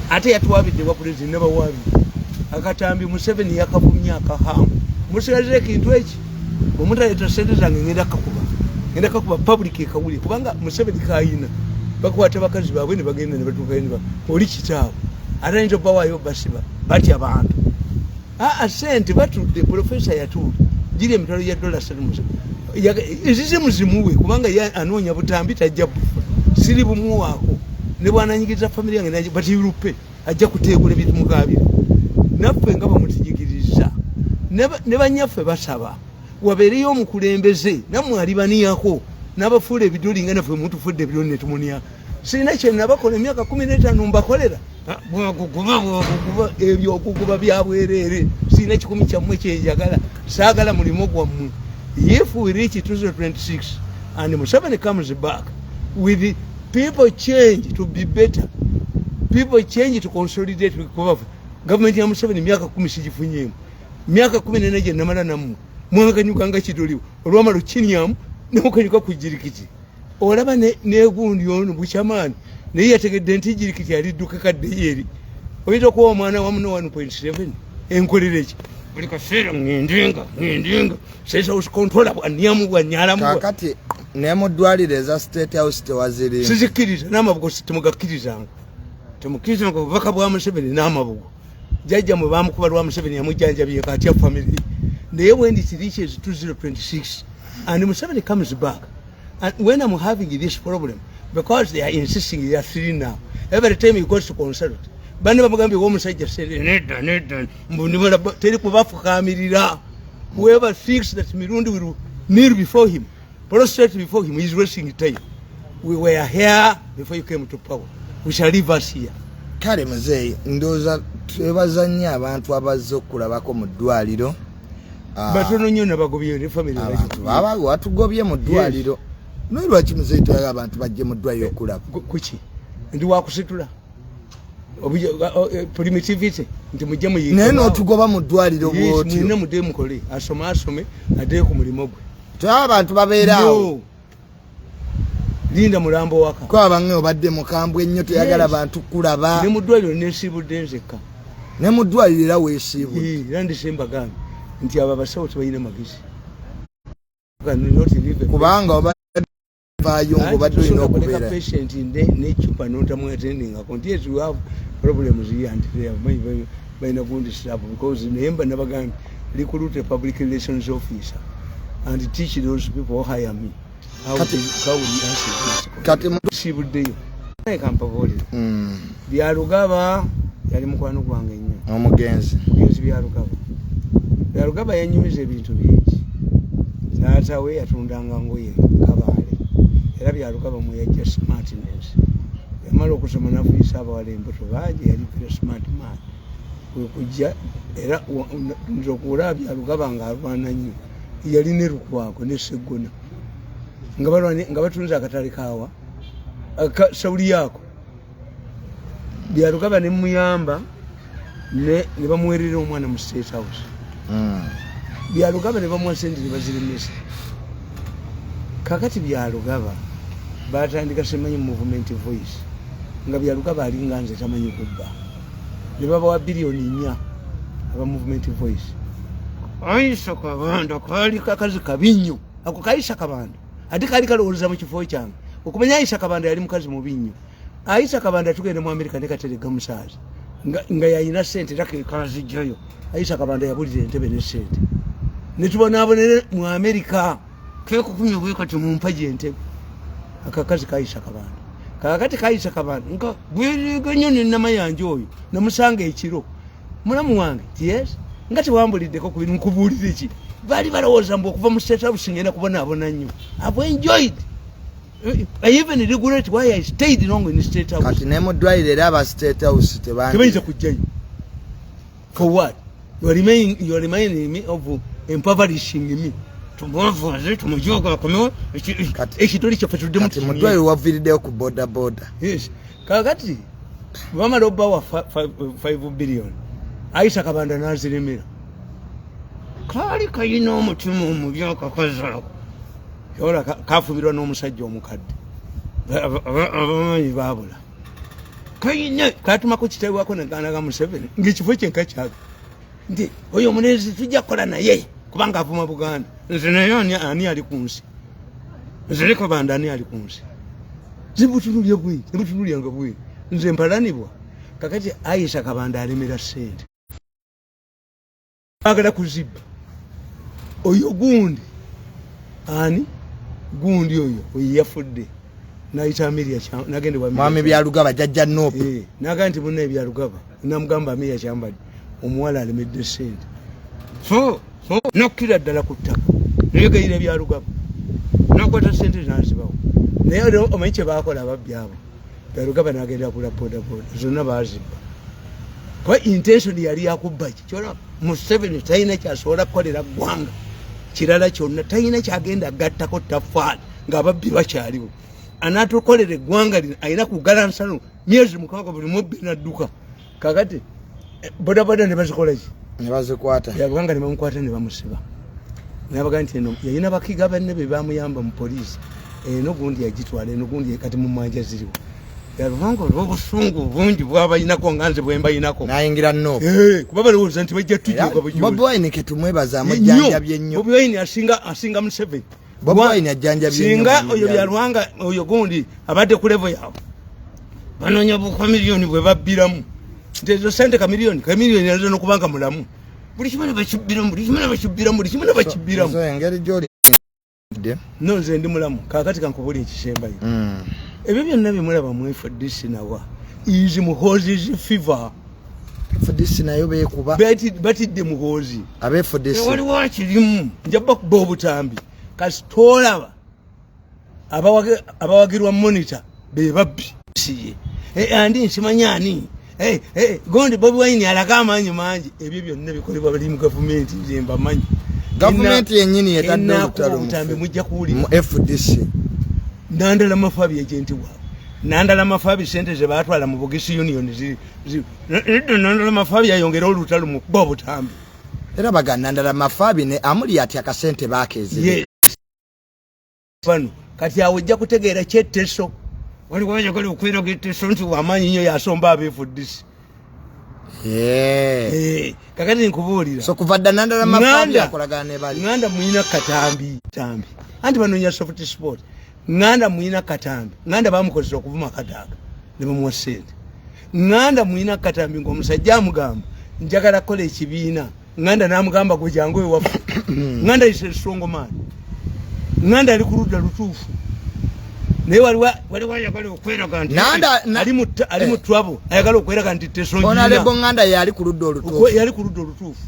Ate yatuwabidde wa pulezidenti, nabawabidde akatambi. Museveni yakavumya akahamu. Musigaze ekintu eki, bwemutaleeta sente zange, ngenda kakuba, ngenda kakuba public ekawulire, kubanga Museveni kayina bakwata bakazi baabwe ne bagenda ne batuukayo ne oli kitaabwe, ate ayinza obbawaayo basiba batya abantu. Aa, sente batudde, profesa yatuula giri emitwalo ya dola 3 ezize muzimuwe, kubanga ye anoonya butambi, tajja bufuna, siri bumuwaako ne bwananyigiriza family yange batirupe ajja kuteekula ebitumukabira naffe nga bamutijigiriza ne banyaffe. Basaba wabeereyo omukulembeze nammwe alibaniyako n'abafuula ebidoli nga naffe mutufudde ebidoli netumunia. Sirina kyenabakola emyaka 15 mbakolera. Ah, bwaguguba, bwaguguba, ebyo okuguba byabwereere. Sirina 100 kyammwe kyenjagala, saagala mulimu gwammwe. If we reach 2026 and Museveni comes back with the people change to be better, people change to consolidate, kuba gavumenti ya Museveni myaka 10 sigifunyeemu. Myaka 14 gye namala nammwe mwakanyukanga kidoliwo, olwamala okinyamu nemukanyuka ku jirikiti. Olaba negundi ono bukyamaani naye yategedde nti jirikiti alidduka kaddeyo eri. Oyinza okuwa omwana wamu no 1.7 enkolera eki buli kaseera ŋŋendenga ŋŋendenga State House controller bwanyamu bwanyalamu. Kakati ne mu ddwaliro eza State House tewazirimu? Sizikkiriza n'amabugo, temugakkirizanga, temukkirizanga obubaka bwa Museveni n'amabugo. Jjajja mwe bamukuba lwa Museveni yamujjanjabye katya family. Naye when it reaches 2026 and Museveni comes back and when I'm having this problem, because they are insisting, they are three now, every time he goes to consult, banne bamugambye omusajja sente nedda nedda mbundimala teri kubafukamirira. Whoever thinks that Mirundi will kneel before him, prostrate before him, is wasting time. We were here before you came to power, we shall leave us here. Kale muzeeyi, ndowooza twebaza nnyo abantu abazze okulabako mu ddwaliro. Ah, batono nnyo nabagobye ne family. Abantu baba watugobye mu ddwaliro, naye lwaki muzeeyi toyaga abantu bajje mu ddwaliro okulaba? Kuki ndi wakusitula primitivity nti mujje muyiike? Naye n'otugoba mu ddwaliro bwotyo. Mwine mudde mukole, asome asome, addeyo ku mulimu gwe. Toyaba abantu babeera awo? No. Linda mulambo waka. Ko abange obadde mukambwe ennyo, toyagala bantu kulaba. Ne mu ddwaliro nesiibudde nzekka. Ne mu ddwaliro era weesiibudde? Era ndise mbagambe nti abo abasawo tebalina magezi. Cannot live a Kubanga obadde vaayo ng'obadde olina okubeera patient nde necupa notamwatendingako nti yes, we have problems here and there. Balina gundi staff, because naye mba nabagambye recruit a public relations officer and teach those people who hire me how how we answer this. Kati Sibuddeyo naye kampabuulire. Byalugaba yali mukwano gwange nnyo. Omugenzi. Mugenzi Byalugaba. Byalugaba yanyumiza ebintu bingi. Taata we yatundanga ngoye Kabaale, era Byalugaba mwe yajja smartness. Yamala okusoma nafuisa abawala embuto bangi, yali very smart man. Kwekujja era nze okuwulaba Byalugaba ng'alwana nnyo, yali ne Lukwago ne Seggona nga nga batunze akatale kaawa sawuli yaako. Byalugaba ne muyamba ne bamuweerera omwana mu State House. Byalugaba ne bamuwa sente ne baziremesa. Kakati Byalugaba batandika simanyi Movement Voice, nga Byalugaba alinga nze, tamanyi kubba, ne babawa biliyoni 4 aba Movement Voice. Aisa Kabanda kaali kakazi kabi nnyo ako Kaisa Kabanda, ate kaali kalowooza mu kifo kyange. Okumanya Aisa Kabanda yali mukazi mubi nnyo. Aisa Kabanda tugenda mu Amerika ne Katerega Musaazi nga yayina sente era kekazijjayo. Aisa Kabanda yabulira entebe ne sente netubonaabonere mu Amerika, kekukumya bwe kati mumpaji entebe. Akakazi Kaisa Kabanda, kakati Kaisa Kabanda nga bweriga nnyo nenamayanja oyo namusanga ekiro, mulamu wange, yes, nga tewambuliddeko ku bintu. Nkubuulire ki? Baali balowooza mbu okuva mu State House ngenda kubonaabona nnyo. I've enjoyed. I even regret why I stayed long in State House. Kati ne mu ddwaliro era aba State House tebayinza kujjayo. For what? You are reminding me of impoverishing me. Tumuvuze tumujoga akomewo ekitoli kyaffe tuddemu. Kati mu ddwaliro waviiriddeyo ku boda boda? Yes. Kakati bamala obbawa 5 billion, Aisha Kabanda naziremera. Kaali kayina omutima omubi akakazi ako. Ola kafumbirwa n'omusajja omukadde, abamanyi baabula. Kayina katumako kitawako nagana ga Museveni ng'ekifo kye nkakyaga nti oyo omulenzi tujja kukola naye kubanga avuma Buganda. Nze naye ani ali ku nsi? Nze ne Kabanda ani ali ku nsi? Zibutunulya bwe nebutunulya nga bwe nze mpalanibwa. Kakati Aisha Kabanda alemera ssente, agala kuzibba oyo gundi ani gundi oyo oyo yafudde nayita Amelia nagenda wa Mwami Byalugaba jajja Nope. Naga nti munna Byalugaba namugamba Amelia Kyambadde omuwala alemedde ssente, so so nakkira ddala ku ttaka neyegayira Byalugaba nakwata ssente nazibawo. Naye omanyi kye baakola ababbi abo? Byalugaba nagenda kula bodaboda zonna bazibba kuba intention yali yakubba ki kyona. Museveni talina kyasobola kukolera ggwanga kirala kyonna, talina kyagenda gattako tafaali ng'ababbi bakyaliwo. Anatukolera eggwanga lino alina kugala nsalo myezi 6 buli mubbi nadduka. Kakati bodaboda ne bazikola ki? Ne bazikwata. Yabanga ne bamukwata ne bamusiba. Nabaga nti eno yalina bakiga banne be bamuyamba mu poliisi, eno gundi yagitwala, eno gundi kati mu manja ziriwo. Yalubanga olw'obusungu bungi bwabayinako nga nze bwe mbayinako nayingira Nope. Kuba balowooza nti bajja tujuga bujuzi. Bobi Wine ketumwebaza amujjanjabye nnyo. Bobi Wine asinga Museveni. Bobi Wine ajjanjabye nnyo. Singa oyo Byalwanga oyo gundi abadde ku level yaabwe, banoonya bukamiliyoni bwe babbiramu nti ezo sente kamiliyoni ayinza n'okubanga mulamu. Buli kimu ne bakibbiramu, buli kimu ne bakibbiramu, buli kimu ne bakibbiramu. So engeri gy'oli No, nze ndi mulamu. Kaakati kankubuli ekisembayo. Ebyo byonna byemulaba mu FDC nawa is Muhoozi's fever. FDC nayo beekuba. Batidde Muhoozi. Abe FDC. Waliwo akirimu, nja bakuba obutambi kasitoolaba abawagirwa Monitor be babbi siye. Andi nsimanyi ani. Gondi Bobi Wine alaga amaanyi mangi. Ebyo byonna bikolebwa bali mu gavumenti, nze mbamanyi. Gavumenti yennyini yetadde olutalo obutambi mujja kuwulira mu FDC. Nandala Mafabi agent waabwe, Nandala Mafabi sente ze baatwala mu Bugisi Union Nandala Mafabi yayongera olutalo mu kuba obutambi. Era baga Nandala Mafabi ne amuli ati akasente bakeeze. Yes. Bano kati awo ojja kutegeera kyetteso. Waliwo ayagala okweraga etteso nti wamaanyi nnyo yasomba aba FDC. Kakati nkubuulira. So kuva dda Nandala Mafabi akolagana ne bali. Nganda muyina katambi tambi anti banoonya soft spot. Nganda muyina katambi, Nganda bamukozesa okuvuma Kadaga ne bamuwa ssente. Nganda muyina katambi ng'omusajja amugamba njagala kukola ekibiina, Nganda n'amugamba gwe jangu ewaffe. Nganda is a strong man. Nganda ali ku ludda lutuufu, naye waliwo ayagala okweraga nti ali mu trouble, ayagala okweraga nti teso. Honorable Nganda yali ku ludda olutuufu. Yali ku ludda olutuufu.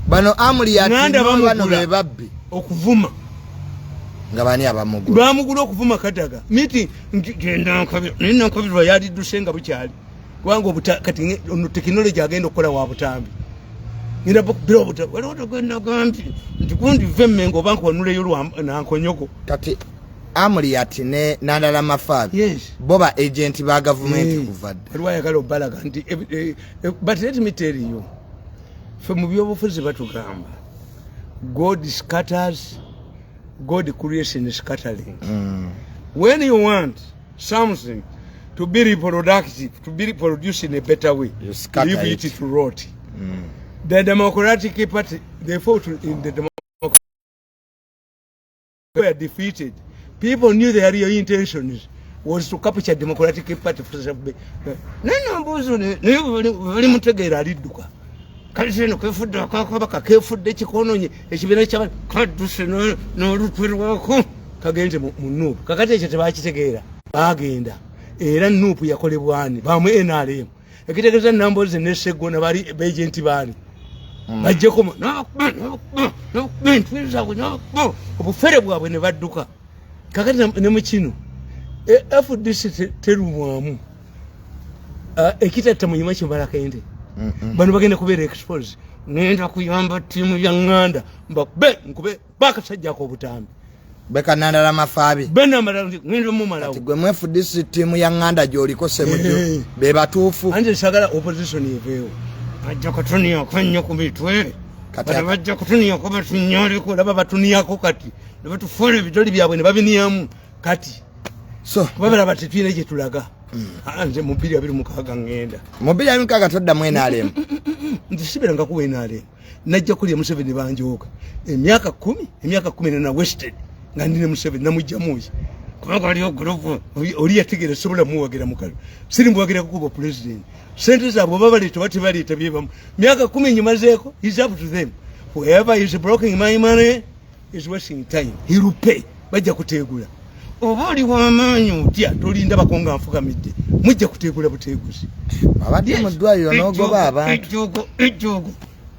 Bano amuli ati bano be babbi. Okuvuma. Nga bani abamugula? Bamugula okuvuma Kadaga miti genda nankabirwa yalidduse nga bukyali kubanga kati ono tekinologi agenda okukola wa butambi ngenda bakubira obutambi. Waliwo togenda gambye nti gundi ve Mmengo oba nkuwanuleyo nankonyoko. Kati amuli ati ne Nandala Mafabi yes. Bo ba agent ba gavumenti kuva dda. Waliwo ayagala obalaga nti but let me tell you, fe mu byobufuzi batugamba God scatters, God creates in scattering. When you want something to be reproductive, to be reproduced in a better way, you scatter leave it, it to rot. The Democratic Party, they fought in the Democratic were defeated. People knew their real intentions was to capture Democratic Party for self. Naye mbuuzi naye bali mutegeera alidduka kale eno kefudde akakabaka kefudde kikononye ekibiina kyaba kadduse n'olutwe lwako kagenze mu NUP. Kakati ekyo tebakitegeera, bagenda era NUP yakolebwani bamu NRM ekitegeeza Nambozi ne Seggona bali ba agent baani bajjeko entwe zaabwe obufere bwabwe ne badduka. Kakati ne mukino FDC terumwamu ekitatta munyuma kimalako ente. Bano bagenda kubeera expose. Ngenda kuyamba ttiimu ya Ŋŋanda mbakube nkube bakasajjako obutambi. Beka Nandala Mafabi. Benamala ngenda mumalawo. Kati gwe mu FDC ttiimu ya Ŋŋanda gy'oliko Ssemujju be batuufu. Anti sagala opposition eveewo, bajja kutuniyako nnyo ku mitwe. Bano bajja kutuniyako batunyoleko laba batuniyako kati ne batufuula ebitoli byabwe ne babiniyamu kati so kuba balaba tetulina gye tulaga. Ah, nze mu 2026 ŋŋenda. Mu 2026 toddamu NRM? Nti sibeeranga kuwa NRM. Najja kulya Museveni, banjooga emyaka 10, emyaka 14 wasted nga ndi ne Museveni. Namugjamuki? Kubanga waliwo group oli yategeera sobola muwagira mukalu, siri muwagira kukuba president. Sente zaabwe oba baleeta oba tebaleeta, byebamu. Myaka 10 nyimazeeko, is up to them. Whoever is blocking my money is wasting time. He will pay. Bajja kuteegula. Oba oli wamaanyi otya, tolindabako nga nfukamidde. Mujja kuteegula buteeguzi. Abadde mu ddwaliro n'ogoba abantu. Ejjogo, ejjogo,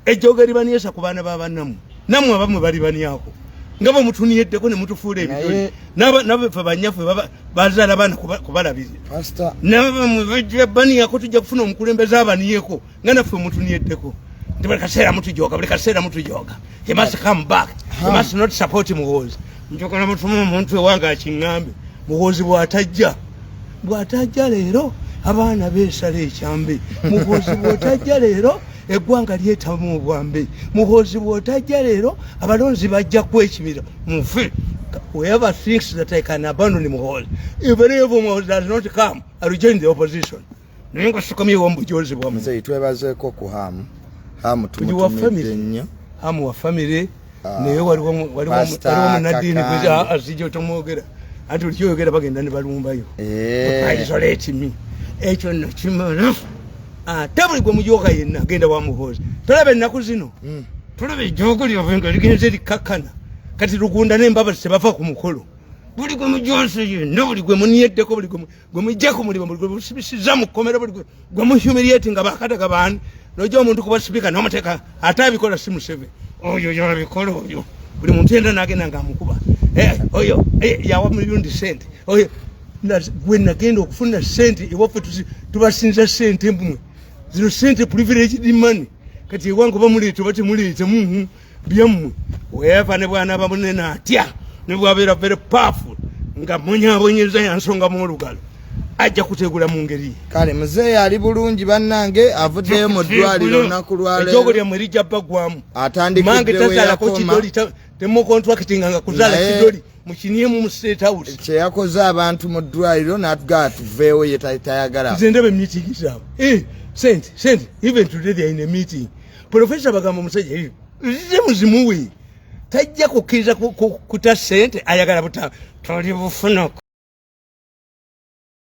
ejjogo eribaniesa ku baana b'abannammwe. Nammwe abammwe balibaniako nga bwe mutuniyeddeko ne mutufuula ebitole. Nabaffe banyaffe bazaala abaana kubalabirira. Pastor. Nabamwe bajja baniyako. Tujja kufuna omukulembeze abaniyeko nga naffe mutuniyeddeko nti buli kaseera mutujoga, buli kaseera mutujoga. He must come back. He must not support Muhoozi. Njagala mutume omuntu ewange akiŋŋambe. Muhoozi bw'atajja, bw'atajja leero, abaana beesala ekyambe. Muhoozi bw'otajja leero, eggwanga lyetamu obwambe. Muhoozi bw'otajja leero, abalonzi bajja kwekibira mufe. Whoever thinks that I can abandon Muhoozi, if any of Muhoozi does not come, I will join the opposition. Naye nga sikomyewo mu bujozi bwammwe. Muzeeyi, twebazeeko ku Hamu. Hamu Uyu wa tumutumidde family. nnyo. Hamu wa family. Ah, naye waliwo Pastor waliwo munaddiini. Kakande. Azijja otomwogera, anti buli kyoyogera bagenda ne balumbayo. Isolate me, ekyo nno kimala. Ate buli gwe mujoka yenna agenda wa Muhoozi. Tolaba ennaku zino? Tolaba ejjoogo lyabwe nga ligenze likakkana? Kati Lugunda n'Embabazi tebava ku mukolo. Buli gwe mujose yenna, buli gwe muniyeddeko, buli gwe mujja ku mulimu, buli gwe musibisiza mu kkomera, buli gwe muhumiliate nga bakataga baani, nojja omuntu kuba sipika nomuteeka, ate abikola si Museveni oyo yabikola. Oyo buli muntu yenna nagenda ngaamukuba. Eh, oyo yawa mirundi sente oyo. Gwe nagenda okufuna sente ewaffe, tubasinza sente mmwe. Zino sente privileged money. Kati ewange oba muleeta oba temuleeta, byammwe. Weeva ne bwanaaba munene atya, ne bwabeera very powerful, nga munyabonyeza yansonga mu olugalo, ajja kutegula mu ngeri ye. Kale muzeeyi ali bulungi bannange, avuddeyo mu ddwaliro olunaku Ejjogo lwaleero. lyammwe lijja baggwamu. Mange Atandikidde tazaalako weyakoma. kidoli, temucontractinga nga kuzaala kidoli mukiniemu mu State House. Kyeyakoze abantu mu ddwaliro n'atugaba tuveewo, ye tayagala. Nze ndaba emeeting zaabwe. Eh, sente, sente. Even today they are in a meeting. Professor bagamba omusajja, zize muzimuwe, tajja kukkiriza kuta sente, ayagala buta toli bufuna.